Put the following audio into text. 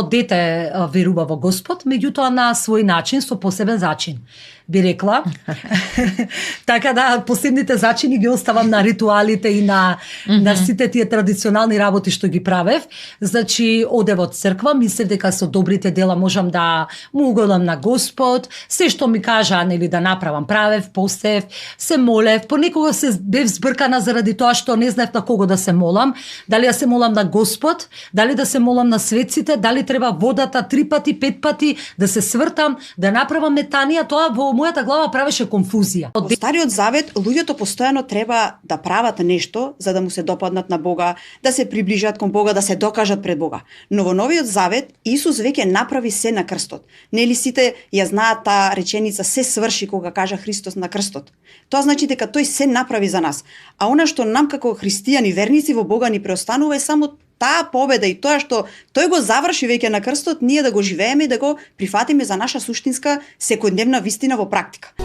од дете верува во Господ, меѓутоа на свој начин, со посебен зачин, би рекла. Така да, посебните зачини ги оставам на ритуалите и на сите тие традиционални работи што ги правев. Значи, одев од црква, мислев дека со добрите дела можам да му угодам на Господ, се што ми кажа, нели, да направам, правев, постев, се молев, понекога се бев збркана заради тоа што не знаев на кого да се молам, дали да се молам на Господ, дали да се молам на светците, дали треба водата 3 пати, 5 пати, да се свртам, да направам метанија, тоа во мојата глава правеше конфузија. Во Стариот Завет луѓето постојано треба да прават нешто за да му се допаднат на Бога, да се приближат кон Бога, да се докажат пред Бога. Но во Новиот Завет Исус веќе направи се на крстот. Нели сите ја знаат таа реченица се сврши кога кажа Христос на крстот. Тоа значи дека тој се направи за нас. А она што нам како христијани верници во Бога ни преостанува е само таа победа и тоа што тој го заврши веќе на крстот, ние да го живееме и да го прифатиме за наша суштинска секојдневна вистина во практика.